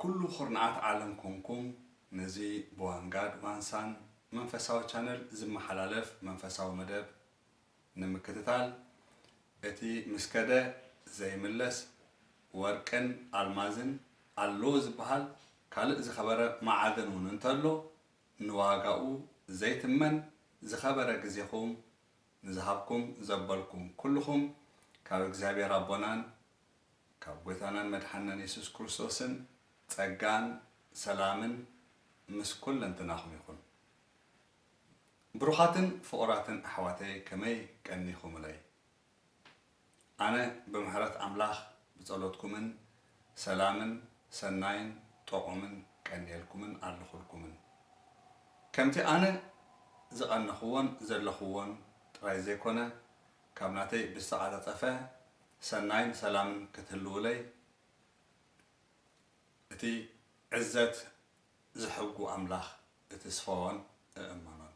ኩሉ ኹርናዓት ዓለም ኮንኩም ነዚ ብዋንጋድ ዋንሳን መንፈሳዊ ቻነል ዝመሓላለፍ መንፈሳዊ መደብ ንምክትታል፣ እቲ ምስ ከደ ዘይምለስ ወርቅን ኣልማዝን ኣለዎ ዝበሃል ካልእ ዝኸበረ መዓድን እውን እንተሎ፣ ንዋጋኡ ዘይትመን ዝኸበረ ግዜኹም ንዝሃብኩም ዘበልኩም ኩልኹም፣ ካብ እግዚኣብሔር ኣቦናን ካብ ጐይታናን መድሓንናን የሱስ ክርስቶስን ጸጋን ሰላምን ምስ ኩለንትናኹም ይኹን። ብሩኻትን ፍቑራትን ኣሕዋተይ፣ ከመይ ቀኒኹምለይ? ኣነ ብምሕረት ኣምላኽ ብጸሎትኩምን ሰላምን ሰናይን ጠቑምን ቀንየልኩምን ኣለኹልኩምን። ከምቲ ኣነ ዝቐነኽዎን ዘለኽዎን ጥራይ ዘይኮነ፣ ካብ ናተይ ብዝተቐላጠፈ ሰናይን ሰላምን ክትህልውለይ እቲ ዕዘት ዝሕጉ ኣምላኽ እትስፈዎን እእመኖን።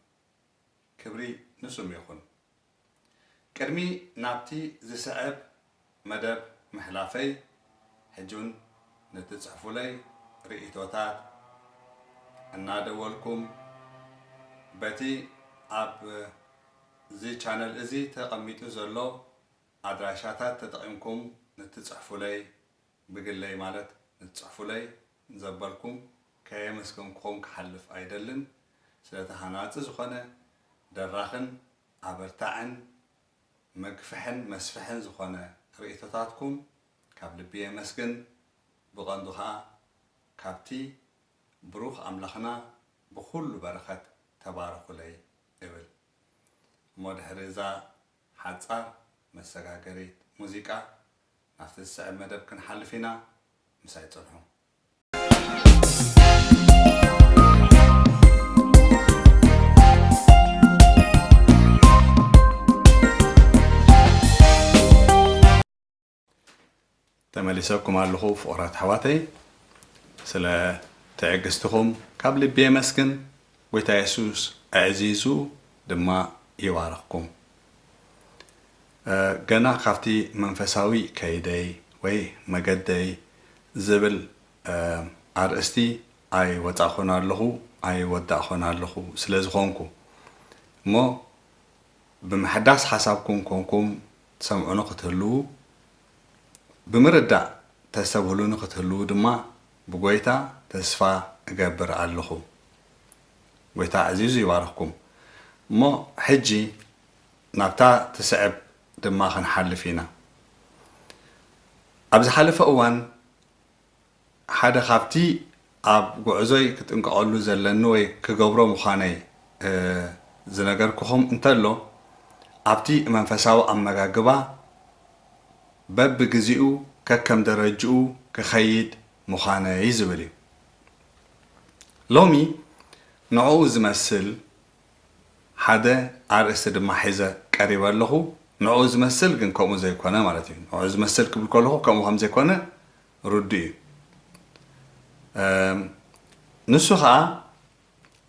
ክብሪ ንስሙ ይኹን። ቅድሚ ናብቲ ዝስዕብ መደብ ምሕላፈይ፣ ሕጂ እውን ንትጽሕፉለይ ርእይቶታት እናደወልኩም በቲ ኣብ እዚ ቻነል እዚ ተቐሚጡ ዘሎ ኣድራሻታት ተጠቒምኩም ንትጽሕፉለይ፣ ብግለይ ማለት ንትጽሕፉለይ ንዘበልኩም ከየመስገንኩኹም ክሓልፍ ኣይደልን። ስለቲ ሃናጺ ዝኾነ ደራኽን ኣበርታዕን መግፍሕን መስፍሕን ዝኾነ ርእይቶታትኩም ካብ ልቢ የመስግን። ብቐንዱ ኸኣ ካብቲ ብሩኽ ኣምላኽና ብኹሉ በረኸት ተባረኹለይ እብል። እሞ ድሕሪ እዛ ሓጻር መሰጋገሪት ሙዚቃ ናብቲ ዝስዕብ መደብ ክንሓልፍ ኢና። ምሳይ ጽንሑ። ተመሊሰኩም ኣለኹ ፍቑራት ኣሕዋተይ። ስለ ትዕግስትኹም ካብ ልቢ የመስግን። ጐይታ የሱስ ኣዕዚዙ ድማ ይባርኽኩም። እ፣ ገና ካብቲ መንፈሳዊ ከይደይ ወይ መገደይ ዝብል፣ እ፣ ኣርእስቲ ኣይወጻእኹን ኣለኹ፣ ኣይወዳእኹን ኣለኹ ስለ ዝኾንኩ እሞ፣ ብምሕዳስ ሓሳብኩም ኮንኩም ትሰምዑኒ ክትህልዉ፣ ብምርዳእ ተስተብህሉኒ ክትህልዉ ድማ ብጐይታ ተስፋ እገብር ኣለኹ። ጐይታ ኣዕዚዙ ይባርኽኩም። እሞ ሕጂ ናብታ ትስዕብ ድማ ክንሓልፍ ኢና። ኣብ ዝሓለፈ እዋን ሓደ ካብቲ ኣብ ጉዕዞይ ክጥንቀቐሉ ዘለኒ ወይ ክገብሮ ምዃነይ፣ እ፣ ዝነገርኩኹም እንተሎ፣ ኣብቲ መንፈሳዊ ኣመጋግባ በብግዜኡ ከከም ደረጅኡ ክኸይድ ምዃነይ ዝብል እዩ። ሎሚ ንዕኡ ዝመስል ሓደ ኣርእስቲ ድማ ሒዘ ቀሪበ ኣለኹ። ንዕኡ ዝመስል ግን ከምኡ ዘይኮነ ማለት እዩ። ንዕኡ ዝመስል ክብል ከለኹ ከምኡ ከም ዘይኮነ ርዱእ እዩ። እም፣ ንሱ ኸኣ፣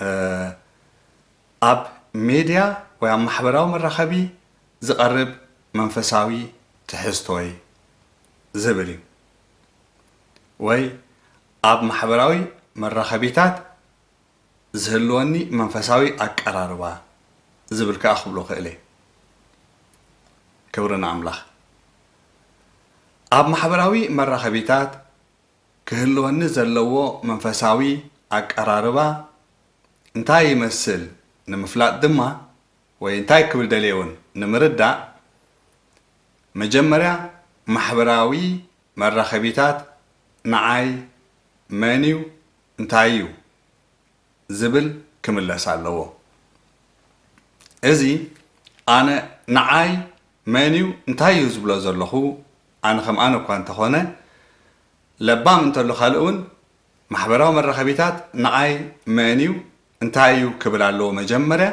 እ፣ ኣብ ሜድያ ወይ ኣብ ማሕበራዊ መራኸቢ ዝቐርብ መንፈሳዊ ትሕዝቶይ ዝብል እዩ። ወይ ኣብ ማሕበራዊ መራኸቢታት ዝህልወኒ መንፈሳዊ ኣቀራርባ ዝብል ከኣ ክብሎ ክእል እየ። ክብሪ ንኣምላኽ። ኣብ ማሕበራዊ መራኸቢታት ክህልወኒ ዘለዎ መንፈሳዊ ኣቀራርባ እንታይ ይመስል ንምፍላጥ ድማ፣ ወይ እንታይ ክብል ደልየ እውን ንምርዳእ፣ መጀመርያ ማሕበራዊ መራኸቢታት ንዓይ መን እዩ፣ እንታይ እዩ ዝብል ክምለስ ኣለዎ። እዚ ኣነ ንዓይ መን እዩ፣ እንታይ እዩ ዝብሎ ዘለኹ፣ ኣነ ከም ኣነ እኳ እንተኾነ፣ ለባም እንተሎ ካልእ እውን ማሕበራዊ መራኸቢታት ንዓይ መን እዩ፣ እንታይ እዩ ክብል ኣለዎ መጀመርያ፣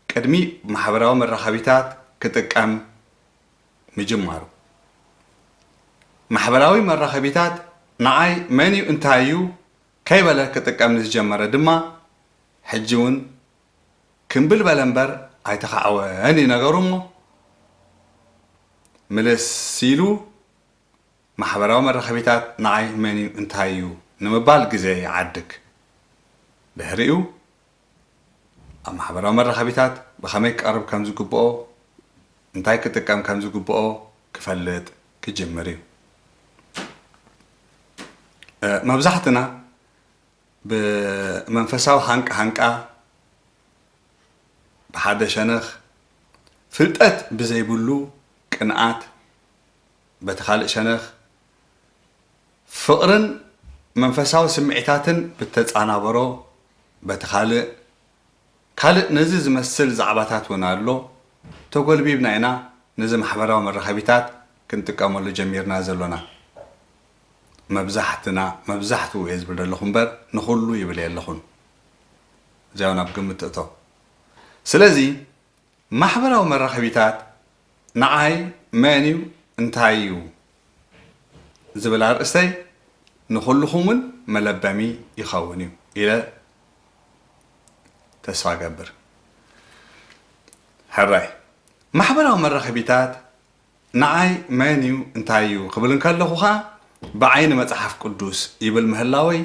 ቅድሚ ማሕበራዊ መራኸቢታት ክጥቀም ምጅማሩ። ማሕበራዊ መራኸቢታት ንዓይ መን እዩ፣ እንታይ እዩ ከይበለ ክጥቀም ንዝጀመረ ድማ፣ ሕጂ እውን ክምብል በለ እምበር ኣይተኻዕወን እዩ ነገሩ። እሞ ምልስ ኢሉ ማሕበራዊ መራኸቢታት ንዓይ መን እዩ፣ እንታይ እዩ ንምባል ግዜ ይዓድግ። ድሕሪኡ ኣብ ማሕበራዊ መራኸቢታት ብኸመይ ክቐርብ ከም ዝግብኦ፣ እንታይ ክጥቀም ከም ዝግብኦ ክፈልጥ ክጅምር እዩ። እ፣ መብዛሕትና ብመንፈሳዊ ሃንቃ ሃንቃ፣ ብሓደ ሸነኽ ፍልጠት ብዘይብሉ ቅንኣት፣ በቲ ካልእ ሸነኽ ፍቕርን መንፈሳዊ ስምዒታትን ብተጻናበሮ፣ በቲ ካልእ፣ ካልእ ነዚ ዝመስል ዛዕባታት እውን ኣሎ። ተጎልቢብና ኢና ነዚ ማሕበራዊ መራኸቢታት ክንጥቀመሉ ጀሚርና ዘሎና። መብዛሕትና፣ መብዛሕትኡ እየ ዝብል ዘለኹ እምበር ንኹሉ ይብል የለኹን። እዚኣ እውን ኣብ ግምት ትእቶ። ስለዚ ማሕበራዊ መራኸቢታት ንዓይ መን እዩ፣ እንታይ እዩ ዝብል ኣርእስተይ ንኹልኹም እውን መለበሚ ይኸውን እዩ ኢለ ተስፋ እገብር። ሕራይ፣ ማሕበራዊ መራኸቢታት ንዓይ መን እዩ፣ እንታይ እዩ ክብል እንከለኹ ኸኣ ብዓይኒ መጽሓፍ ቅዱስ ይብል ምህላወይ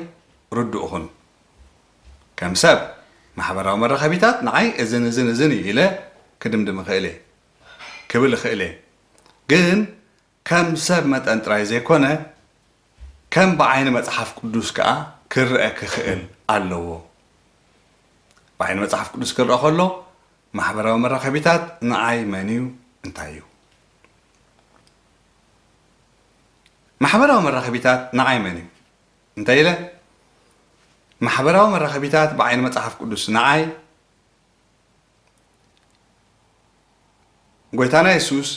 ርዱእ ኹን። ከም ሰብ ማሕበራዊ መራኸቢታት ንዓይ እዝን እዝን እዝን እዩ ኢለ ክድምድም እኽእል እየ፣ ክብል እኽእል እየ። ግን ከም ሰብ መጠን ጥራይ ዘይኮነ፣ ከም ብዓይኒ መጽሓፍ ቅዱስ ከኣ ክረአ ክኽእል ኣለዎ። ብዓይኒ መጽሓፍ ቅዱስ ክረአ ከሎ፣ ማሕበራዊ መራኸቢታት ንዓይ መን እዩ? እንታይ እዩ? ማሕበራዊ መራኸቢታት ንዓይ መን እዩ? እንተ ኢለ፣ ማሕበራዊ መራኸቢታት ብዓይኒ መጽሓፍ ቅዱስ ንዓይ ጎይታና የሱስ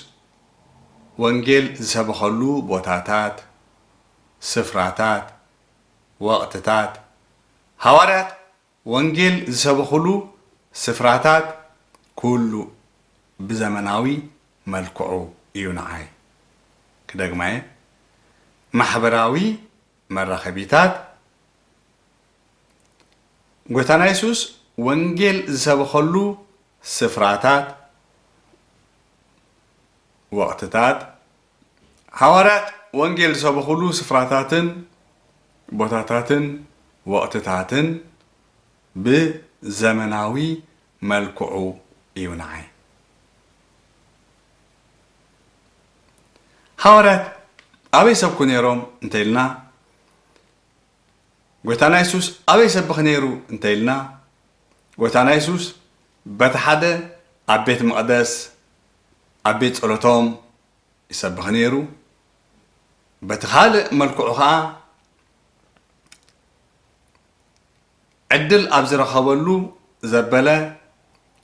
ወንጌል ዝሰበኸሉ ቦታታት፣ ስፍራታት፣ ወቕትታት፣ ሃዋርያት ወንጌል ዝሰበኹሉ ስፍራታት ኩሉ ብዘመናዊ መልክዑ እዩ ንዓይ። ክደግማ እየ። ማሕበራዊ መራኸቢታት ጎይታና የሱስ ወንጌል ዝሰበኸሉ ስፍራታት፣ ወቕትታት፣ ሃዋርያት ወንጌል ዝሰበኹሉ ስፍራታትን ቦታታትን ወቕትታትን ብዘመናዊ መልክዑ እዩ ንዓይ። ሃዋርያት ኣበይ ሰብኩ ነይሮም እንተ ኢልና፣ ጎይታና የሱስ ኣበይ ይሰብኽ ነይሩ እንተ ኢልና፣ ጎይታና የሱስ በቲ ሓደ ኣብ ቤት መቕደስ፣ ኣብ ቤት ጸሎቶም ይሰብኽ ነይሩ። በቲ ካልእ መልክዑ ኸኣ ዕድል ኣብ ዝረኸበሉ ዘበለ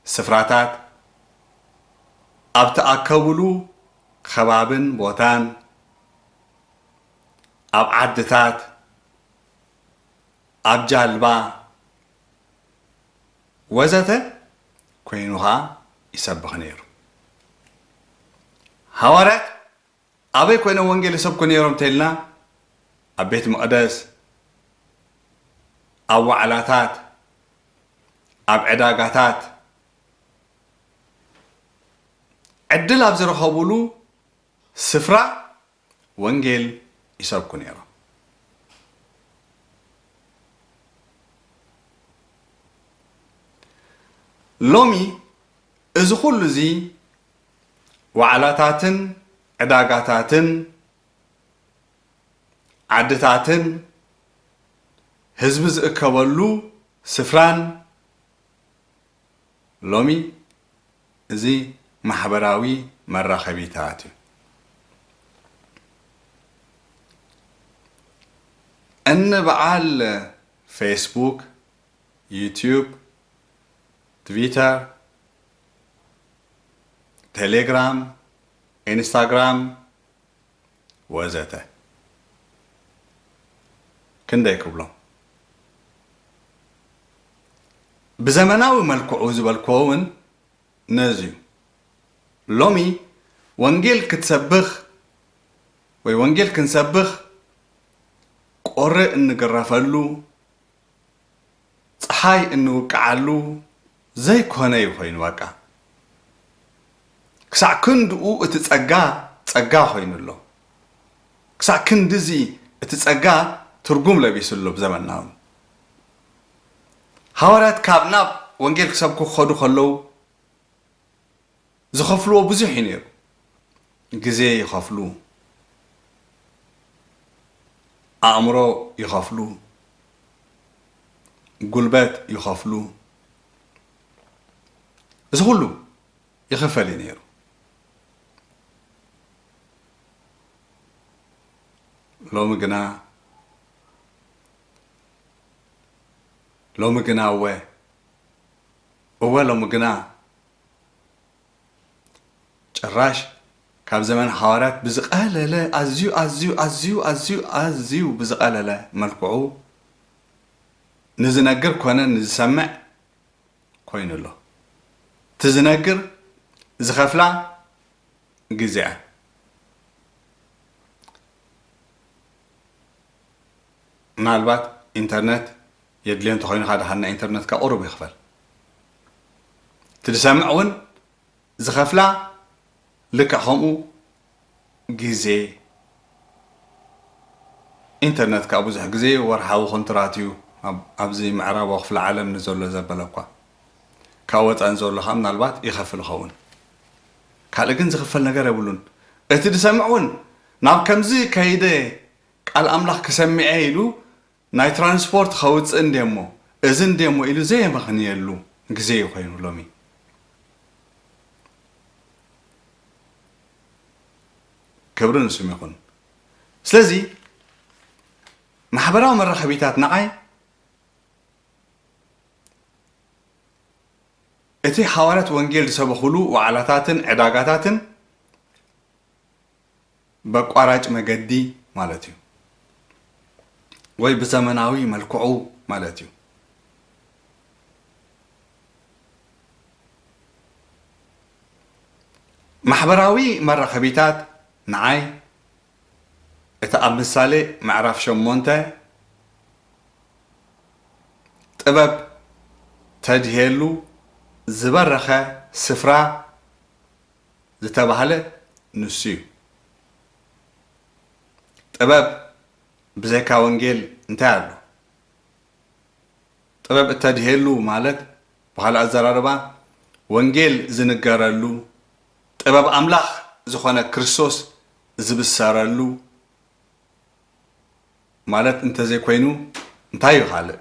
ስፍራታት፣ ኣብ ተኣከቡሉ ከባብን ቦታን፣ ኣብ ዓድታት፣ ኣብ ጃልባ ወዘተ ኮይኑ ኸኣ ይሰብኽ ነይሩ። ሃዋርያት ኣበይ ኮይኖም ወንጌል ይሰብኩ ነይሮም እንተ ኢልና፣ ኣብ ቤት መቕደስ፣ ኣብ ዋዕላታት፣ ኣብ ዕዳጋታት፣ ዕድል ኣብ ዝረኸቡሉ ስፍራ ወንጌል ይሰብኩ ነይሮም። ሎሚ እዚ ኩሉ እዚ ዋዕላታትን ዕዳጋታትን ዓድታትን ህዝቢ ዝእከበሉ ስፍራን ሎሚ እዚ ማሕበራዊ መራኸቢታት እዩ። እኒ በዓል ፌስቡክ፣ ዩቲዩብ፣ ትዊተር፣ ቴሌግራም፣ ኢንስታግራም ወዘተ ክንደይ ክብሎም። ብዘመናዊ መልክዑ ዝበልክዎ እውን ነዚ እዩ። ሎሚ ወንጌል ክትሰብኽ ወይ ወንጌል ክንሰብኽ ቁሪ እንግረፈሉ፣ ጸሓይ እንውቅዓሉ ዘይኮነ እዩ ኮይኑ በቃ። ክሳዕ ክንድኡ እቲ ጸጋ ጸጋ ኮይኑ ኣሎ። ክሳዕ ክንድዚ እቲ ጸጋ ትርጉም ለቢሱ ኣሎ ብዘመንና እውን። ሃዋርያት ካብ ናብ ወንጌል ክሰብኩ ክኸዱ ከለዉ ዝኸፍልዎ ብዙሕ እዩ ነይሩ። ግዜ ይኸፍሉ፣ ኣእምሮ ይኸፍሉ፣ ጉልበት ይኸፍሉ። እዚ ኩሉ ይኽፈል እዩ ነይሩ። ሎሚ ግና፣ ሎሚ ግና እወ፣ እወ ሎሚ ግና ጭራሽ ካብ ዘመን ሃዋርያት ብዝቐለለ፣ ኣዝዩ፣ ኣዝዩ፣ ኣዝዩ፣ ኣዝዩ፣ ኣዝዩ ብዝቐለለ መልክዑ ንዝነግር ኮነ ንዝሰምዕ ኮይኑ ኣሎ። እቲ ዝነግር ዝኸፍላ ግዜኣ። ምናልባት ኢንተርነት የድልዮ እንተኾይኑ፣ ካድኻ ናይ ኢንተርነትካ ቁሩብ ይኽፈል። እቲ ዝሰምዕ እውን ዝኸፍላ ልክዕ ከምኡ ግዜ። ኢንተርነት ከኣ ብዙሕ ግዜ ወርሓዊ ኮንትራት እዩ። ኣብ-፣ ኣብዚ ምዕራባዊ ክፍለ ዓለም ንዘሎ ዘበለ እኳ ካብ ወጻኢ ንዘሎ ከኣ ምናልባት ይኸፍል ይኸውን። ካልእ ግን ዝኽፈል ነገር የብሉን። እቲ ዝሰምዕ እውን ናብ ከምዚ ከይደ ቃል ኣምላኽ ክሰምዐ ኢሉ ናይ ትራንስፖርት ከውፅእ እንድየ እሞ፣ እዚ እንድየ እሞ ኢሉ ዘየመኽንየሉ ግዜ እዩ ኮይኑ ሎሚ። ክብሪ ንስም ይኹን። ስለዚ ማሕበራዊ መራኸቢታት ንዓይ እቲ ሃዋርያት ወንጌል ዝሰበኹሉ ዋዕላታትን ዕዳጋታትን በቋራጭ መገዲ ማለት እዩ፣ ወይ ብዘመናዊ መልክዑ ማለት እዩ። ማሕበራዊ መራኸቢታት ንዓይ እቲ ኣብ ምሳሌ ምዕራፍ ሸሞንተ ጥበብ ተድሄሉ ዝበረኸ ስፍራ ዝተባህለ ንሱ እዩ። ጥበብ ብዘይካ ወንጌል እንታይ ኣሎ? ጥበብ እተድሄሉ ማለት ብኻልእ ኣዘራርባ ወንጌል ዝንገረሉ፣ ጥበብ ኣምላኽ ዝኾነ ክርስቶስ ዝብሰረሉ ማለት እንተዘይኮይኑ እንታይ እዩ ካልእ?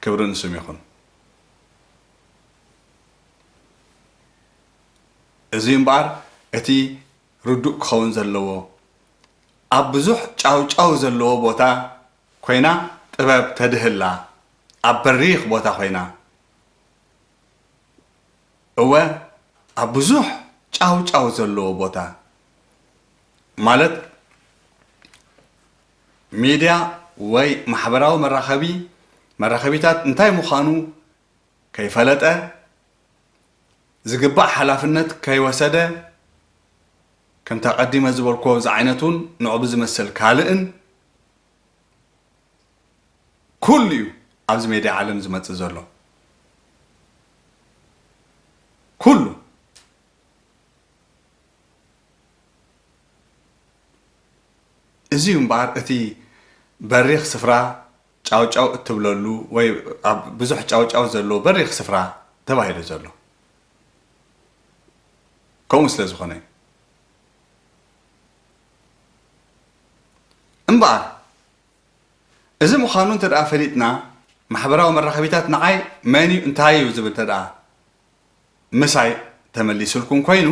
ክብሪ ንስም ይኹን። እዚ እምበኣር እቲ ርዱእ ክኸውን ዘለዎ፣ ኣብ ብዙሕ ጫውጫው ዘለዎ ቦታ ኮይና ጥበብ ተድህላ፣ ኣብ በሪኽ ቦታ ኮይና፣ እወ፣ ኣብ ብዙሕ ጫውጫው ዘለዎ ቦታ፣ ማለት ሚድያ ወይ ማሕበራዊ መራኸቢ፣ መራኸቢታት እንታይ ምዃኑ ከይፈለጠ፣ ዝግባእ ሓላፍነት ከይወሰደ፣ ከምቲ ኣቐዲመ ዝበልኩዎ ዝዓይነቱን ንዕኡ ብዝመስል ካልእን ኩሉ እዩ ኣብዚ ሜድያ ዓለም ዝመጽእ ዘሎ። ኩሉ። እዚ እዩ እምበኣር እቲ በሪኽ ስፍራ ጫውጫው እትብለሉ ወይ ኣብ ብዙሕ ጫውጫው ዘለዎ በሪኽ ስፍራ ተባሂሉ ዘሎ። ከምኡ ስለ ዝኾነ እዩ። እምበኣር፣ እዚ ምዃኑ እንተ ደኣ ፈሊጥና፣ ማሕበራዊ መራኸቢታት ንዓይ መን እዩ፣ እንታይ እዩ ዝብል እንተ ደኣ ምሳይ ተመሊሱልኩም ኮይኑ፣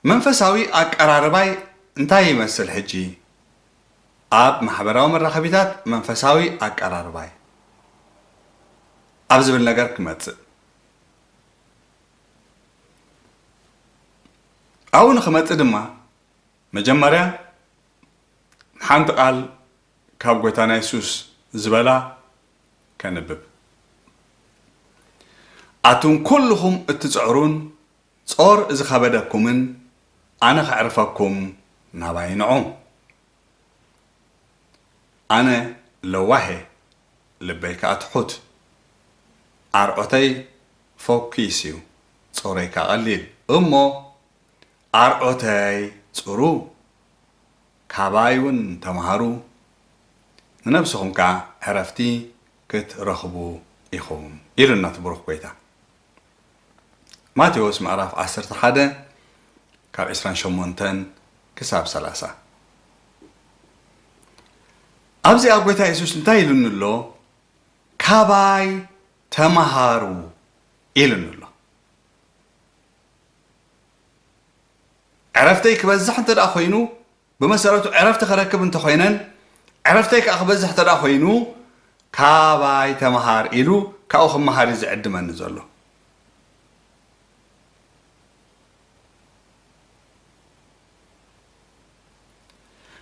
መንፈሳዊ ኣቀራርባይ እንታይ ይመስል ሕጂ? ኣብ ማሕበራዊ መራኸቢታት መንፈሳዊ ኣቀራርባይ ኣብ ዝብል ነገር ክመጽእ። ኣብኡ ንኽመጽእ ድማ፣ መጀመርያ ሓንቲ ቃል ካብ ጐይታና የሱስ ዝበላ ከንብብ። ኣቱም ኩልኹም እትጽዕሩን ጾር ዝኸበደኩምን፣ ኣነ ከዕርፈኩም ናባይ ንዑ። ኣነ ለዋህ እየ፣ ልበይ ከኣ ትሑት። ኣርዑተይ ፈኲስ እዩ። ጾረይ ከኣ ቀሊል እሞ ኣርዖተይ ጽሩ፣ ካባይ እውን ተምሃሩ፣ ንነብስኹም ከኣ ዕረፍቲ ክትረኽቡ ኢኹም ኢሉና እቲ ብሩኽ ጐይታ። ማቴዎስ ምዕራፍ ዓሰርተ ሓደ ካብ ዕስራን ሸሞንተን ክሳብ ሰላሳ። ኣብዚኣ ጐይታ የሱስ እንታይ ኢሉኒ ኣሎ? ካባይ ተምሃሩ ኢሉኒ ኣሎ። ዕረፍተይ ክበዝሕ እንተ ደኣ ኮይኑ፣ ብመሰረቱ ዕረፍቲ ክረክብ እንተኾይነን፣ ዕረፍተይ ከኣ ክበዝሕ እንተ ደኣ ኮይኑ፣ ካባይ ተምሃር ኢሉ ካብኡ ክመሃር እዩ ዝዕድመኒ ዘሎ።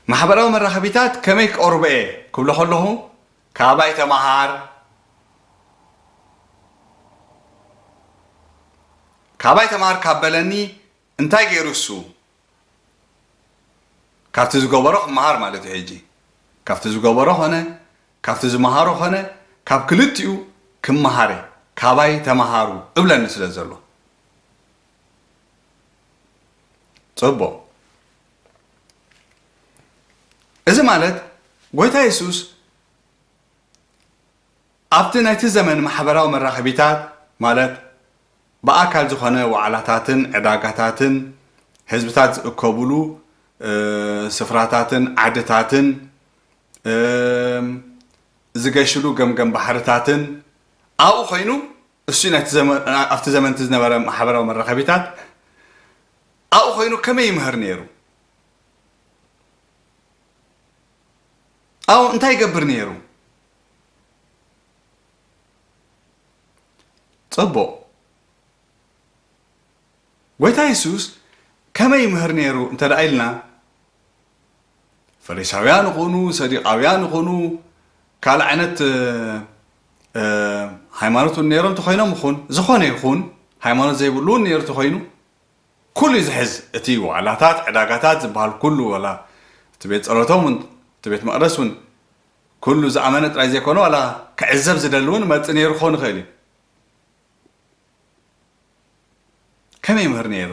ማሕበራዊ መራኸቢታት ከመይ ክቐርቦ እየ ክብሎ ከለኹ፣ ካባይ ተምሃር፣ ካባይ ተምሃር ካብ በለኒ እንታይ ገይሩ እሱ? ካብቲ ዝገበሮ ክመሃር ማለት እዩ። ሕጂ ካብቲ ዝገበሮ ኾነ ካብቲ ዝመሃሮ ኾነ ካብ ክልቲኡ ክመሃር እየ። ካባይ ተምሃሩ እብለኒ ስለ ዘሎ። ጽቡቕ። እዚ ማለት ጐይታ የሱስ ኣብቲ ናይቲ ዘመን ማሕበራዊ መራኸቢታት፣ ማለት ብኣካል ዝኾነ ዋዕላታትን ዕዳጋታትን ህዝብታት ዝእከብሉ፣ እ፣ ስፍራታትን ዓድታትን፣ እም፣ ዝገሽሉ ገምገም ባሕርታትን ኣብኡ ኮይኑ፣ እሱ ናይቲ ዘመን፣ ኣብቲ ዘመን እቲ ዝነበረ ማሕበራዊ መራኸቢታት ኣብኡ ኮይኑ ከመይ ይምህር ነይሩ? ኣብኡ እንታይ ይገብር ነይሩ? ጽቡቕ። ጐይታ የሱስ ከመይ ይምህር ነይሩ እንተ ደኣ ኢልና፣ ፈሪሳውያን ይኹኑ፣ ሰዱቃውያን ይኹኑ፣ ካልእ ዓይነት፣ እ፣ እ፣ ሃይማኖት እውን ነይሮም እንተኾይኖም ይኹን፣ ዝኾነ ይኹን ሃይማኖት ዘይብሉ እውን ነይሩ እንተኾይኑ፣ ኩሉ እዩ ዝሕዝ። እቲ ዋዕላታት፣ ዕዳጋታት ዝበሃል ኩሉ፣ ዋላ እቲ ቤት ጸሎቶም እውን፣ እቲ ቤት መቕደስ እውን፣ ኩሉ ዝኣመነ ጥራይ ዘይኮነ፣ ዋላ ክዕዘብ ዝደሊ እውን መጽእ ነይሩ ክኸውን ይኽእል እዩ። ከመይ ይምህር ነይሩ?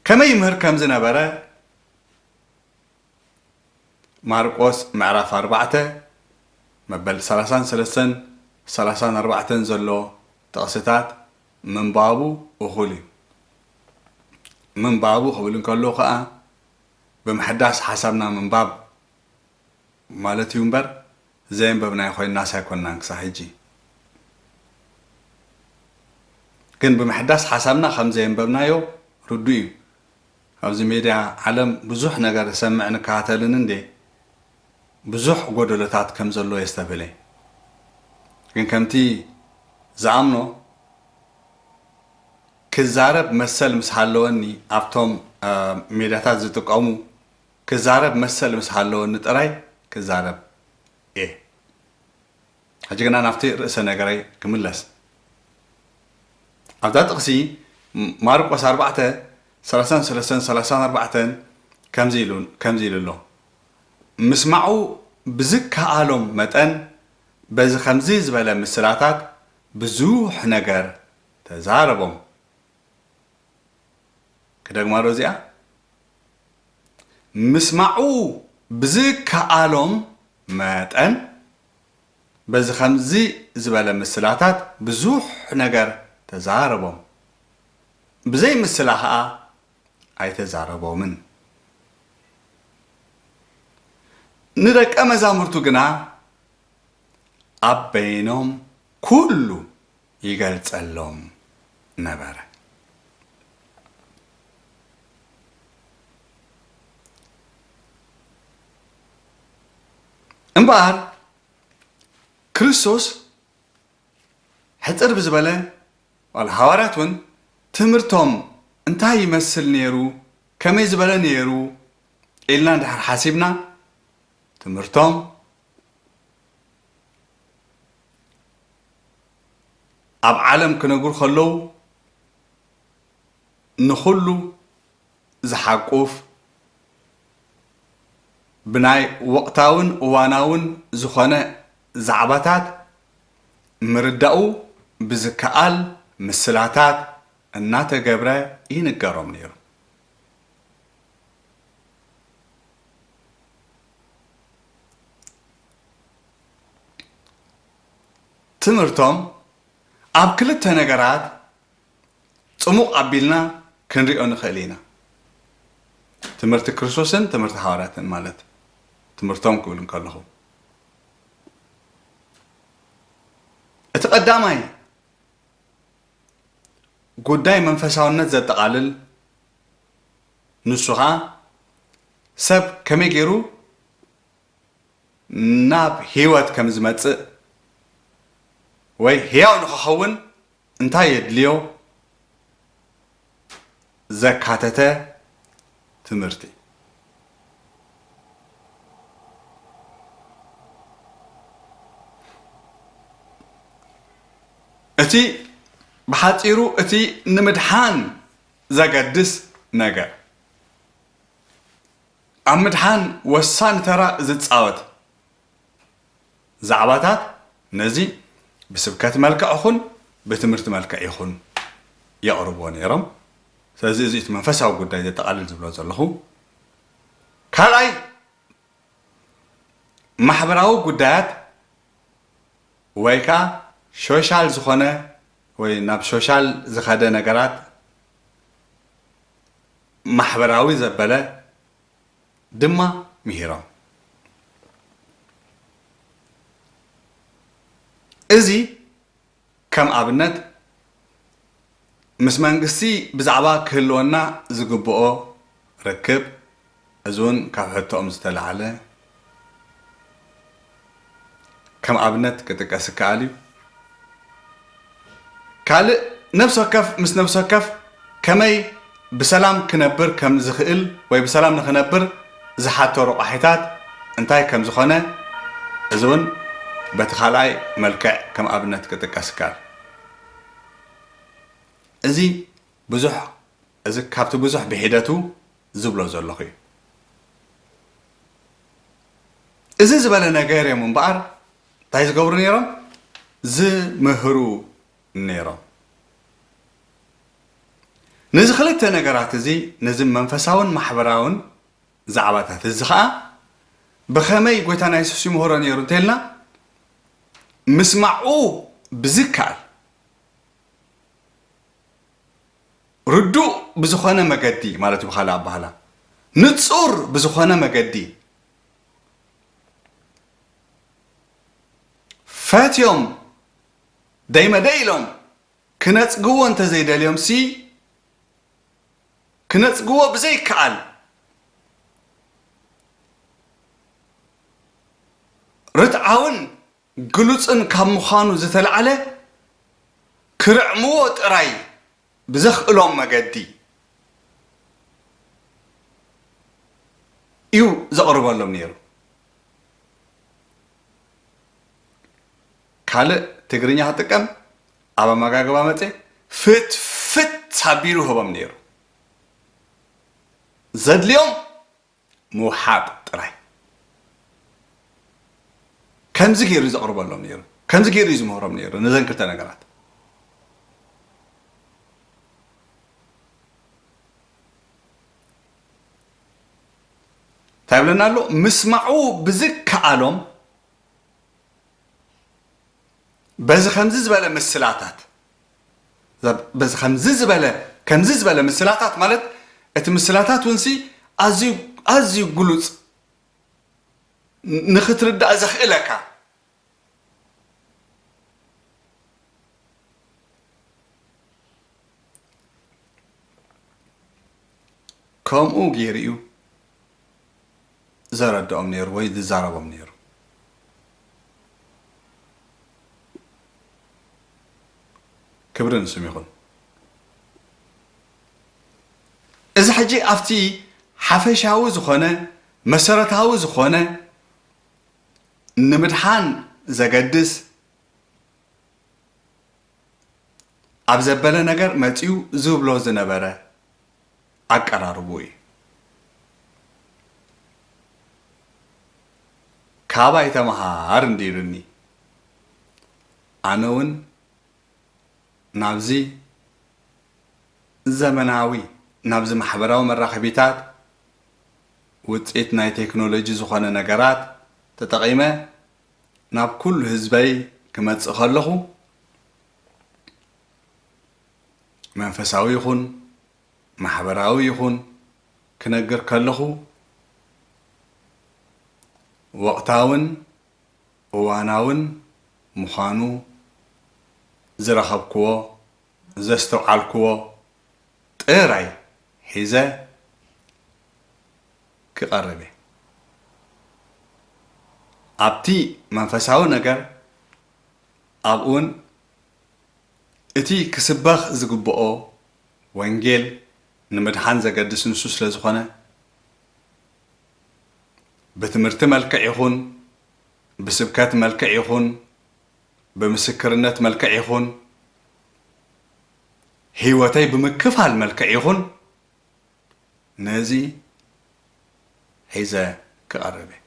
ከመይ ይምህር ከም ዝነበረ ማርቆስ ምዕራፍ ኣርባዕተ መበል ሰላሳን ሰለስተን ሰላሳን ኣርባዕተን ዘሎ ጥቕስታት ምንባቡ እኹል እዩ። ምንባቡ ክብል እንከሎ ኸኣ ብምሕዳስ ሓሳብና ምንባብ ማለት እዩ እምበር፣ ዘየንበብናዮ ኮይንናስ ኣይኮንናን ክሳብ ሕጂ። ግን ብምሕዳስ ሓሳብና ከም ዘየንበብናዮ ርዱእ እዩ። ኣብዚ ሜድያ ዓለም ብዙሕ ነገር እሰምዕን እከታተልን እንዴ፣ ብዙሕ ጎደሎታት ከም ዘሎ የስተብህል እየ። ግን ከምቲ ዝኣምኖ፣ ክዛረብ መሰል ምስ ሃለወኒ፣ ኣብቶም፣ እ፣ ሜድያታት ዝጥቀሙ ክዛረብ መሰል ምስ ሃለወኒ ጥራይ ክዛረብ እየ። ሕጂ ግና ናብቲ ርእሰ ነገረይ ክምለስ። ኣብዛ ጥቕሲ ም-፣ ማርቆስ ኣርባዕተ፣ ሰላሳን ሰለስተን፣ ሰላሳን ኣርባዕተን ከምዚ ኢሉ፣ ከምዚ ኢሉ ኣሎ። ምስማዑ ብዝከኣሎም መጠን በዚ ከምዚ ዝበለ ምስላታት ብዙሕ ነገር ተዛረቦም። ክደግማ ዶ እዚኣ? ምስማዑ ብዝከኣሎም መጠን በዚ ከምዚ ዝበለ ምስላታት ብዙሕ ነገር ተዛረቦም። ብዘይ ምስላ ኸኣ ኣይተዛረቦምን። ንደቀ መዛሙርቱ ግና ኣብ በይኖም ኩሉ ይገልጸሎም ነበረ። እምበኣር ክርስቶስ ሕጽር ብዝበለ፣ ዋላ ሃዋርያት እውን ትምህርቶም እንታይ ይመስል ነይሩ፣ ከመይ ዝበለ ነይሩ ኢልና እንድሕር ሓሲብና፣ ትምህርቶም ኣብ ዓለም ክነግሩ ከለዉ ንኹሉ ዝሓቁፍ፣ ብናይ ወቕታውን እዋናውን ዝኾነ ዛዕባታት ምርዳኡ ብዝከኣል ምስላታት እናተገብረ ይንገሮም ነይሩ። ትምህርቶም ኣብ ክልተ ነገራት ጽሙቕ ኣቢልና ክንሪኦ ንኽእል ኢና። ትምህርቲ ክርስቶስን ትምህርቲ ሃዋርያትን ማለት ትምህርቶም ክብል እንከለኹ፣ እቲ ቀዳማይ ጉዳይ መንፈሳውነት ዘጠቓልል፣ ንሱ ኸኣ ሰብ ከመይ ገይሩ ናብ ህይወት ከም ዝመጽእ ወይ ህያው ንኽኸውን እንታይ የድልዮ ዘካተተ ትምህርቲ። እቲ ብሓጺሩ እቲ ንምድሓን ዘገድስ ነገር፣ ኣብ ምድሓን ወሳኒ ተራ ዝጻወት ዛዕባታት ነዚ ብስብከት መልክዕ ይኹን ብትምህርቲ መልክዕ ይኹን የቕርብዎ ነይሮም። ስለዚ እዚ እቲ መንፈሳዊ ጉዳይ ዘጠቓልል ዝብሎ ዘለኹ። ካልኣይ፣ ማሕበራዊ ጉዳያት ወይ ከዓ ሶሻል ዝኾነ ወይ ናብ ሶሻል ዝኸደ ነገራት ማሕበራዊ ዘበለ ድማ ምሂሮም። እዚ ከም ኣብነት ምስ መንግስቲ ብዛዕባ ክህልወና ዝግብኦ ርክብ፣ እዚ እውን ካብ ሕቶኦም ዝተላዕለ ከም ኣብነት ክጥቀስ ይከኣል እዩ። ካልእ፣ ነፍሲ ወከፍ ምስ ነፍሲ ወከፍ ከመይ ብሰላም ክነብር ከም ዝኽእል ወይ ብሰላም ንኽነብር ዝሓቶ ረቋሒታት እንታይ ከም ዝኾነ፣ እዚ እውን በቲ ካልኣይ መልክዕ ከም ኣብነት ክጥቀስ ይከኣል። እዚ ብዙሕ፣ እዚ ካብቲ ብዙሕ ብሒደቱ ዝብሎ ዘለኹ እዩ። እዚ ዝበለ ነገር እዮም እምበኣር እንታይ ዝገብሩ ነይሮም? ዝምህሩ ነይሮም። ነዚ ክልተ ነገራት እዚ፣ ነዚ መንፈሳውን ማሕበራውን ዛዕባታት እዚ ኸኣ ብኸመይ ጎይታና የሱስ ይምህሮ ነይሩ እንተኢልና፣ ምስማዑ ብዝከኣል ርዱእ ብዝኾነ መገዲ ማለት እዩ፣ ብኻልእ ኣባህላ ንጹር ብዝኾነ መገዲ ፈትዮም ደይመደይ ኢሎም ክነጽግዎ እንተዘይደልዮም ሲ ክነጽግዎ ብዘይከኣል ርትዓውን ግሉጽን ካብ ምዃኑ ዝተላዕለ ክርዕምዎ ጥራይ ብዘኽእሎም መገዲ እዩ ዘቕርበሎም ነይሩ። ካልእ ትግርኛ ክጥቀም ኣብ ኣመጋግባ መጸ ፍትፍት ኣቢሉ ህቦም ነይሩ። ዘድልዮም ምውሓጥ ጥራይ። ከምዚ ገይሩ እዩ ዘቕርበሎም ነይሩ፣ ከምዚ ገይሩ እዩ ዝምህሮም ነይሩ። ነዘን ክልተ ነገራት እንታይ ይብለና ኣሎ? ምስማዑ ብዝከኣሎም በዚ ከምዚ ዝበለ ምስላታት፣ በዚ ከምዚ ዝበለ፣ ከምዚ ዝበለ ምስላታት ማለት እቲ ምስላታት እውን ሲ ኣዝዩ፣ ኣዝዩ ግሉጽ ንኽትርዳእ ዘኽእለካ። ከምኡ ገይሩ እዩ ዘረድኦም ነይሩ ወይ ዝዛረቦም ነይሩ። ክብሪ ንስም ይኹን። እዚ ሕጂ ኣብቲ ሓፈሻዊ ዝኾነ፣ መሰረታዊ ዝኾነ፣ ንምድሓን ዘገድስ ኣብ ዘበለ ነገር መጺኡ ዝብሎ ዝነበረ ኣቀራርብኡ እዩ። ካባይ ተመሃር እንዲሉኒ፣ ኣነ እውን ናብዚ ዘመናዊ፣ ናብዚ ማሕበራዊ መራኸቢታት ውፅኢት ናይ ቴክኖሎጂ ዝኾነ ነገራት ተጠቒመ ናብ ኩሉ ህዝበይ ክመፅእ ከለኹ፣ መንፈሳዊ ይኹን ማሕበራዊ ይኹን ክነግር ከለኹ፣ ወቕታውን እዋናውን ምዃኑ ዝረኸብክዎ፣ ዘስተውዓልክዎ ጥራይ ሒዘ ክቐርብ እየ። ኣብቲ መንፈሳዊ ነገር ኣብኡን እቲ ክስበኽ ዝግብኦ ወንጌል ንምድሓን ዘገድስ ንሱ ስለ ዝኾነ፣ ብትምህርቲ መልክዕ ይኹን፣ ብስብከት መልክዕ ይኹን፣ ብምስክርነት መልክዕ ይኹን፣ ህይወተይ ብምክፋል መልክዕ ይኹን፣ ነዚ ሒዘ ክቐርብ እየ።